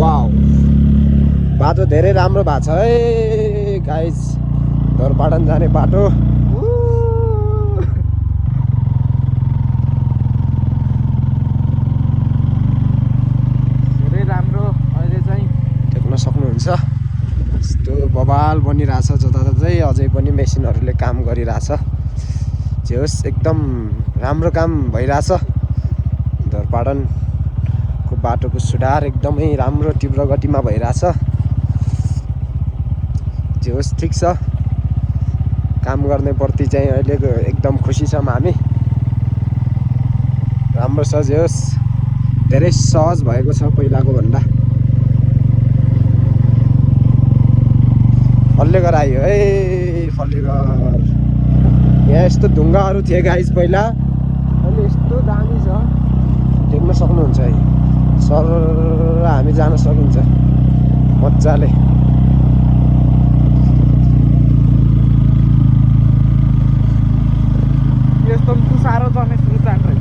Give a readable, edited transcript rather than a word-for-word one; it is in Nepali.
वाउ बाटो धेरै राम्रो भएको छ है गाइज धोरपाटन जाने बाटो धेरै राम्रो अहिले चाहिँ देख्न सक्नुहुन्छ यस्तो बवाल बनिरहेछ जताततै अझै पनि मेसिनहरूले काम गरिरहेछ जे होस् एकदम राम्रो काम भइरहेछ धोरपाटनको बाटोको सुधार एकदमै राम्रो तीव्र गतिमा भइरहेछ जे होस् ठिक छ काम गर्ने प्रति चाहिँ अहिले एकदम खुसी छौँ हामी राम्रो छ जे होस् धेरै सहज भएको छ पहिलाको भन्दा फल्लेघर आयो है फल्लेघर यहाँ यस्तो ढुङ्गाहरू थिए गाइज पहिला अहिले यस्तो दामी छ देख्न सक्नुहुन्छ है सर हामी जान सकिन्छ मजाले यस्तो पनि साह्रो छ